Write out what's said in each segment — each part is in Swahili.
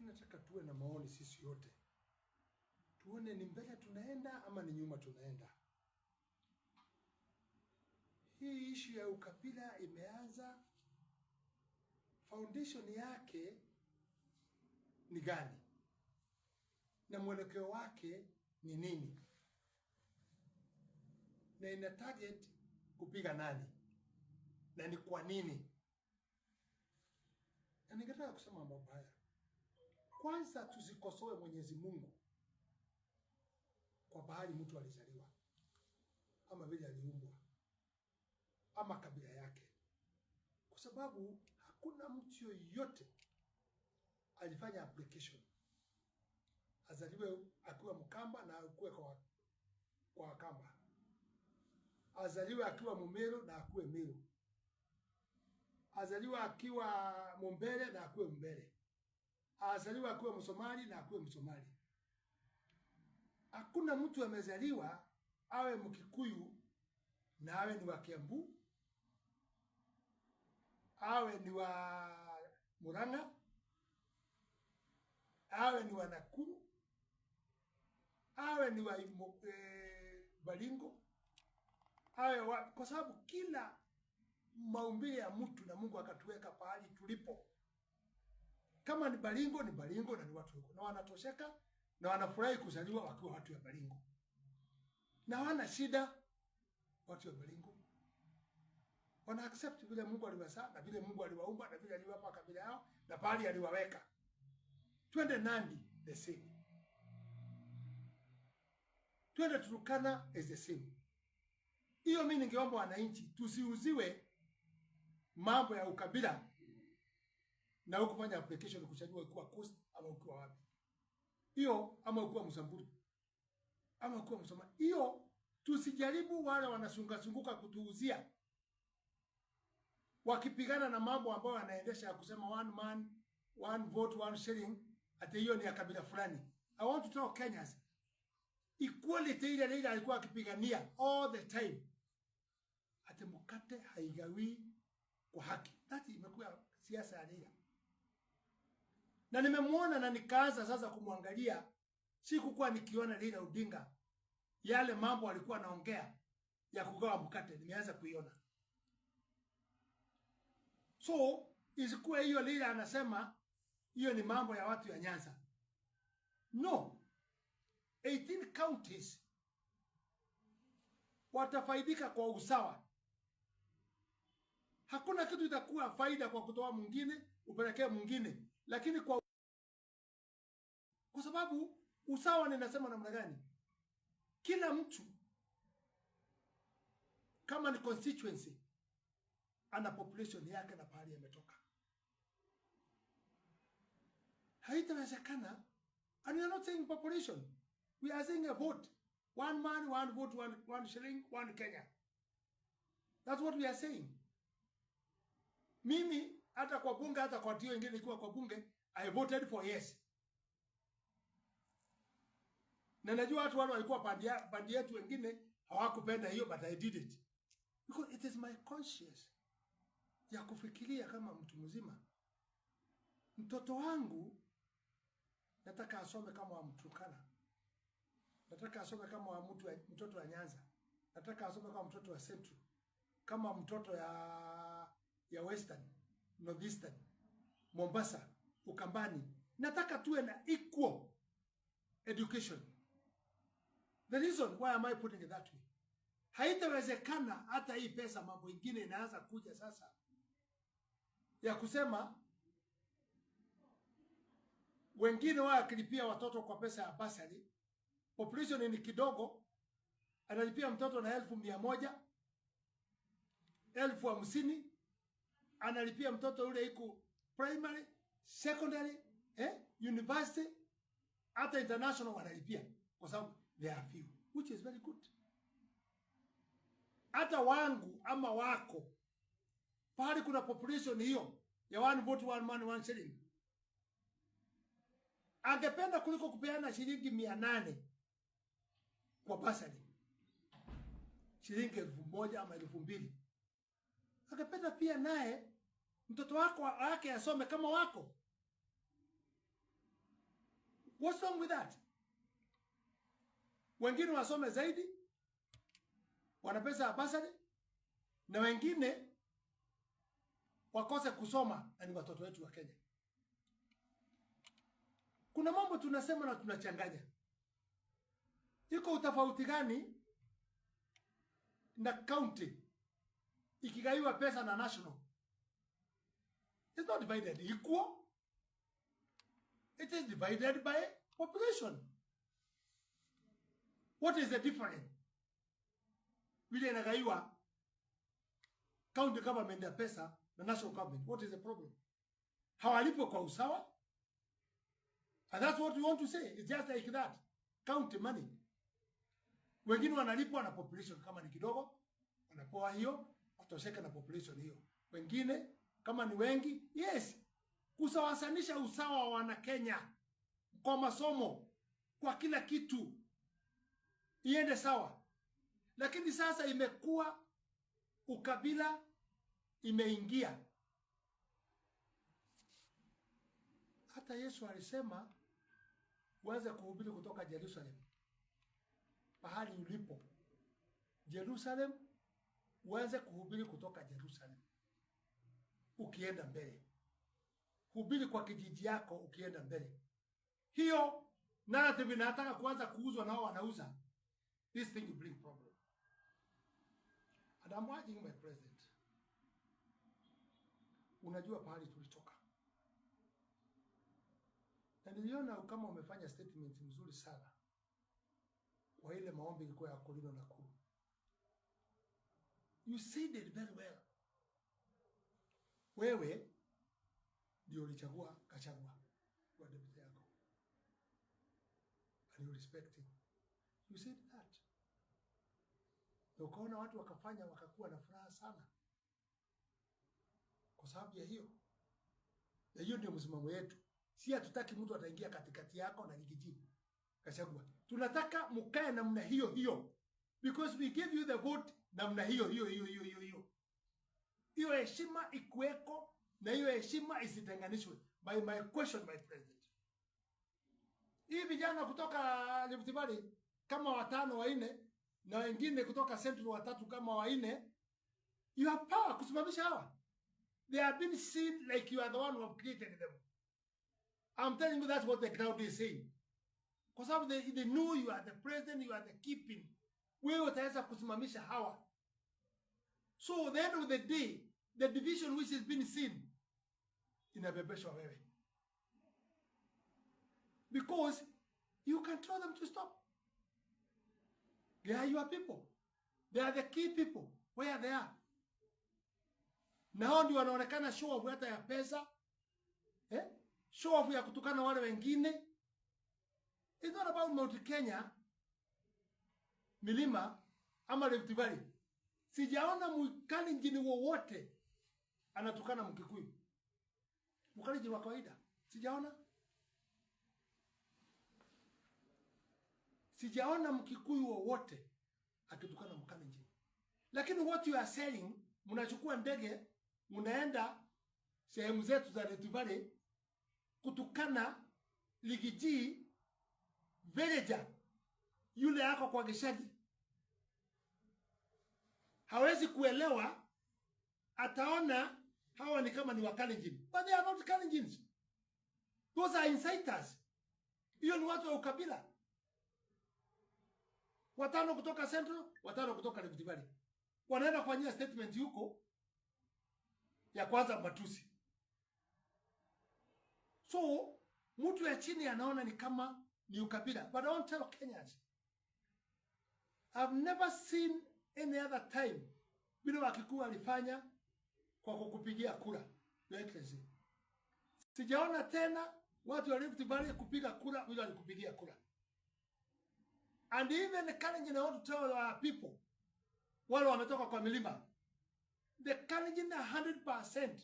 Lakini nataka tuwe na maoni sisi yote, tuone ni mbele tunaenda ama ni nyuma tunaenda. Hii issue ya ukabila imeanza, foundation yake ni gani na mwelekeo wake ni nini, na ina target kupiga nani na ni kwa nini? Na ningetaka kusema mambo haya. Kwanza, tusikosoe Mwenyezi Mungu kwa pahali mtu alizaliwa ama vile aliumbwa ama kabila yake, kwa sababu hakuna mtu yoyote alifanya application azaliwe akiwa Mkamba na akuwe kwa Wakamba, azaliwe akiwa Mumeru na akuwe Meru, azaliwe akiwa Mumbere na akuwe Mbere, azaliwe akiwa Msomali na akuwe Msomali. Hakuna mtu amezaliwa awe Mkikuyu na awe ni wa Kiambu, awe ni wa Murang'a, awe ni wa Nakuru, awe ni wa Baringo, awe wa, kwa sababu kila maumbile ya mtu na Mungu akatuweka pahali tulipo. Kama ni Baringo ni Baringo na ni watu huko na wanatosheka na wanafurahi kuzaliwa wakiwa watu ya Baringo na hawana shida. Watu wa Baringo wana accept vile Mungu aliwazaa na vile Mungu aliwaumba na vile aliwapa kabila yao na pahali aliwaweka. Twende Nandi, the same. Twende Turkana is the same. Hiyo mimi ningeomba wananchi tusiuziwe mambo ya ukabila na hukufanya application kuchagua ukiwa Coast ama ukiwa wapi, hiyo ama ukiwa Msamburu ama ukiwa Msoma. Hiyo tusijaribu, wale wanasungasunguka kutuuzia wakipigana na mambo ambayo wanaendesha ya kusema one man, one vote, one shilling, ati hiyo ni ya kabila fulani. I want to tell Kenyans, equality ile Raila alikuwa akipigania all the time, ati mkate haigawi kwa haki. That imekuwa siasa ya Raila, na nimemwona na nikaanza sasa kumwangalia. Sikukuwa nikiona Raila Odinga yale mambo alikuwa anaongea ya kugawa mkate, nimeanza kuiona. So isikuwe hiyo Raila anasema hiyo ni mambo ya watu ya Nyanza. No, 18 counties watafaidika kwa usawa. Hakuna kitu itakuwa faida kwa kutoa mwingine upelekee mwingine, lakini kwa sababu usawa, ninasema namna gani? Kila mtu kama ni constituency ana population yake na pahali ametoka. Haitawezekana. And we are not saying population. We are saying a vote. One man, one vote, one shilling, one Kenya. That's what we are saying. Mimi hata kwa bunge, hata kwa tio ingine ikiwa kwa bunge, I voted for yes. Na najua watu wale walikuwa pande yetu wengine hawakupenda hiyo, but I did it. Because it is my conscience ya kufikiria kama mtu mzima. Mtoto wangu nataka asome kama wa Mturkana, nataka asome kama wa mtoto wa Nyanza, nataka asome kama mtoto wa Central, kama mtoto ya Western, Northeastern, Mombasa, Ukambani. Nataka tuwe na equal education. The reason why am I putting it that way? Haitawezekana hata hii pesa, mambo ingine inaanza kuja sasa ya kusema wengine wao akilipia watoto kwa pesa ya bursary, population ni kidogo, analipia mtoto na 100,000, 50,000, analipia mtoto yule iko primary, secondary, university, hata international wanalipia kwa sababu they are few, which is very good. Hata wangu ama wako pahali kuna population hiyo ya one vote, one man, one shilling, angependa kuliko kupeana shilingi 800 kwa bursary, shilingi 1,000 ama 2,000. Angependa pia naye mtoto wako wake asome kama wako. What's wrong with that? Wengine wasome zaidi, wana pesa ya bursary, na wengine wakose kusoma, na ni watoto wetu wa Kenya. Kuna mambo tunasema na tunachanganya. Iko utofauti gani na county ikigaiwa pesa na national? It's not divided equal. It is divided by population. What is the difference? Vile inagaiwa county government ya pesa na national government. What is the problem? Hawalipwe kwa usawa? And that's what we want to say. It's just like that. County money. Wengine wanalipwa na population, kama ni kidogo wanapewa hiyo, watosheke na population hiyo. Wengine kama ni wengi, yes, kusawasanisha usawa wa wana Kenya kwa masomo, kwa kila kitu iende sawa. Lakini sasa imekuwa ukabila imeingia. Hata Yesu alisema uanze kuhubiri kutoka Jerusalem, pahali ulipo Jerusalem, uanze kuhubiri kutoka Jerusalem ukienda mbele, hubiri kwa kijiji yako ukienda mbele. Hiyo narrative inataka kuanza kuuzwa, nao wanauza. This thing will bring problem. And I'm urging my president, unajua pahali tulitoka, na niliona kama umefanya statement mzuri sana kwa ile maombi ilikuwa ya Kolino Nakuru. You said it very well. Wewe ndio ulichagua Gachagua kwa deputy yako, and you respect him. You said that, na ukaona watu wakafanya wakakuwa na furaha sana kwa sababu ya hiyo, na hiyo ndio msimamo yetu. Si hatutaki mtu ataingia katikati yako na Riggy G Gachagua. Tunataka mkae namna hiyo hiyo, because we give you the vote namna hiyo hiyo hiyo hiyo hiyo hiyo. Hiyo heshima ikuweko na hiyo heshima isitenganishwe. By my question, my president, hii vijana kutoka Rift Valley kama watano wanne na wengine kutoka Central watatu kama wanne, you have power kusimamisha hawa. They have been seen like you are the one who have created them. I'm telling you, that's what the crowd is saying. Kwa sababu they know you are the president, you are the keeping. Wewe utaweza kusimamisha hawa. So the end of the day, the division which is being seen inabebeshwa wewe. Because you can tell them to stop. They are your people. They are the key people where they are. Na hao ndio wanaonekana show off hata ya pesa. Eh? Show off ya kutukana wale wengine. It's not about Mount Kenya, milima ama Rift Valley. Sijaona Mkalenjin wowote anatukana Mkikuyu. Mkalenjin wa kawaida. Sijaona. Sijaona Mkikuyu wowote akitukana Mkalenjin. Lakini what you are saying, mnachukua ndege mnaenda sehemu zetu za Rift Valley kutukana Riggy G villager yule ako kwa Gishagi hawezi kuelewa, ataona hawa ni kama ni Wakalenjin, but they are not Kalenjins. Those are inciters. Hiyo ni watu wa ukabila, watano kutoka Central, watano kutoka Rift Valley, wanaenda kufanyia statement huko ya kwanza matusi. So mtu ya chini anaona ni kama ni ukabila, but I don't tell Kenyans, I've never seen any other time vile Wakikuyu walifanya kwa kukupigia kura, Your Excellency. Sijaona tena watu wa Rift Valley kupiga kura vile walikupigia kura. And even the Kalenjin, I want to tell our people, wale wametoka kwa milima, the Kalenjin are 100%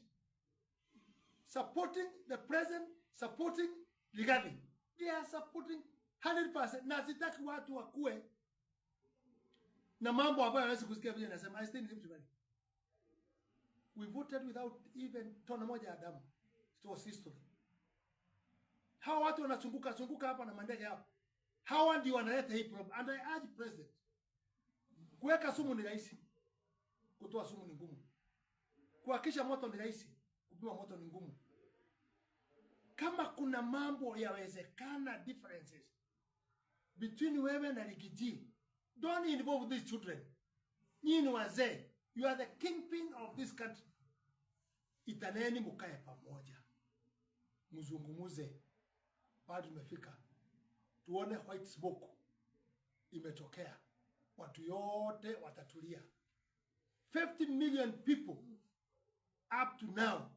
supporting the president, supporting Rigathi. They are supporting 100%. Na sitaki watu wakue na mambo ambayo hawezi kusikia vile nasema. I stay in Rift Valley. We voted without even tone moja ya damu. It was history. Hawa watu wanazunguka zunguka hapa na mandege yao, hawa ndio wanaleta hii problem. And I urge President, kuweka sumu ni rahisi, kutoa sumu ni ngumu. Kuwakisha moto ni rahisi, kupima moto ni ngumu. Kama kuna mambo yawezekana differences between wewe na Riggy G, don't involve these children. Nyinyi ni wazee, you are the kingpin of this country. Itaneni mukae pamoja, mzungumuze. Bado tumefika, tuone white smoke imetokea, watu yote watatulia. 50 million people up to now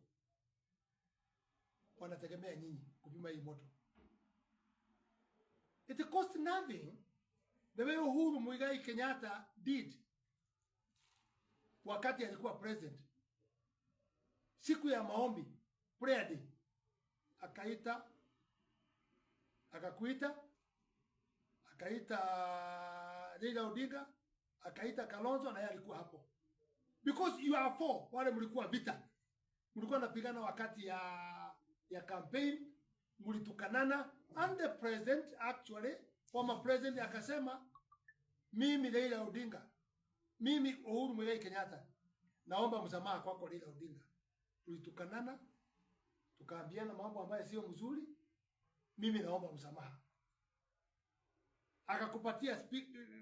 wanategemea nyinyi kupima hii moto. It cost nothing the way Uhuru Muigai Kenyatta did wakati alikuwa president. Siku ya maombi, prayer day, akaita, akakuita, akaita Raila Odinga, akaita Kalonzo na yeye alikuwa hapo, because you are four. Wale mlikuwa vita, mlikuwa napigana wakati ya campaign, mlitukanana, and the president, actually former president, akasema, "Mimi Raila Odinga, mimi Uhuru Muigai Kenyatta, naomba msamaha kwako Raila Odinga. Tulitukanana, tukaambiana mambo ambayo sio mzuri, mimi naomba msamaha." Akakupatia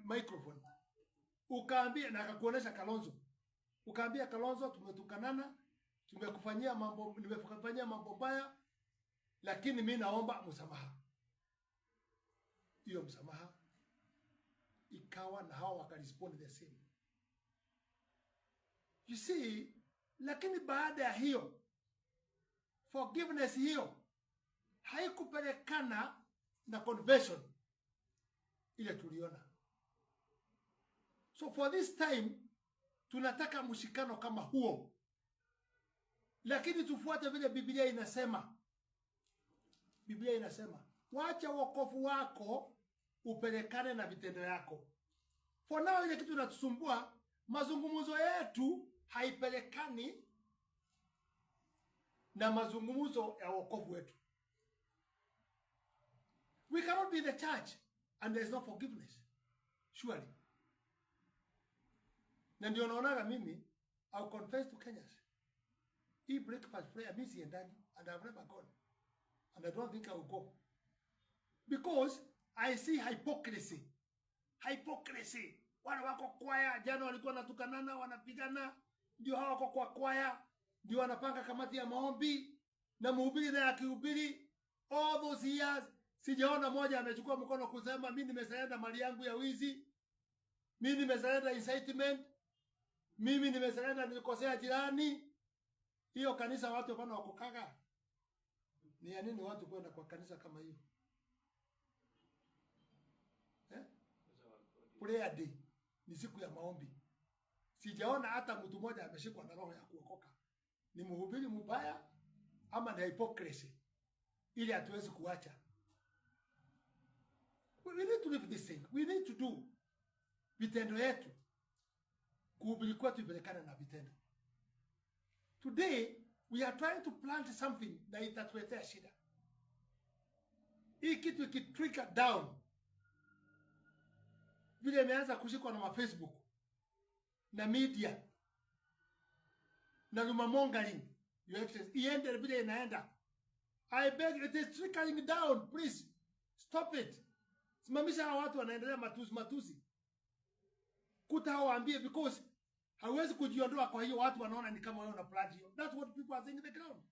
microphone, ukaambia na akakuonesha Kalonzo, ukaambia Kalonzo, "Tumetukanana, tumekufanyia mambo, nimekufanyia mambo mbaya, lakini mi naomba msamaha." Hiyo msamaha ikawa na hao wakarespond the same. You see, lakini baada ya hiyo forgiveness, hiyo haikupelekana na conversion ile tuliona. So for this time tunataka mshikano kama huo, lakini tufuate vile Biblia inasema. Biblia inasema wacha wokovu wako upelekane na vitendo yako. For now ile kitu inatusumbua, mazungumzo yetu haipelekani na mazungumzo ya wokovu wetu. We cannot be the church and there is no forgiveness. Surely. Na ndio naonaga mimi, I'll confess to Kenyans. Hii breakfast prayer mi siendangi and I've never gone. And I don't think I will go. Because I see hypocrisy. Hypocrisy. Wale wako kwaya jana walikuwa wanatukanana, wanapigana, ndio hawa wako kwa kwaya, ndio wanapanga kamati ya maombi na mhubiri naye akihubiri all those years sijaona moja amechukua mkono kusema, "Mi nimesurrender mali yangu ya wizi, mi nimesurrender incitement, mimi nimesurrender nilikosea jirani." Hiyo kanisa watu hapana wakokaga. Ni ya nini watu kwenda kwa kanisa kama hiyo? Eh? Prayer day ni siku ya maombi. Sijaona hata mtu mmoja ameshikwa na roho ya kuokoka. Ni mhubiri mbaya ama ni hypocrisy ili hatuwezi kuacha. We need to live this thing. We need to do vitendo yetu. Kuhubiri kwetu ipelekane na vitendo. Today we are trying to plant something na itatuletea shida. Hii kitu ikitrickle down vile imeanza kushikwa na ma Facebook na media na rumour mongering, Your Excellency, iende vile inaenda. I beg, it is trickling down, please stop it. Simamisha hawa watu wanaendelea matusi matusi, kuta hao waambie, because hawezi kujiondoa. Kwa hiyo watu wanaona ni kama wewe una plant hiyo. That's what people are saying in the ground.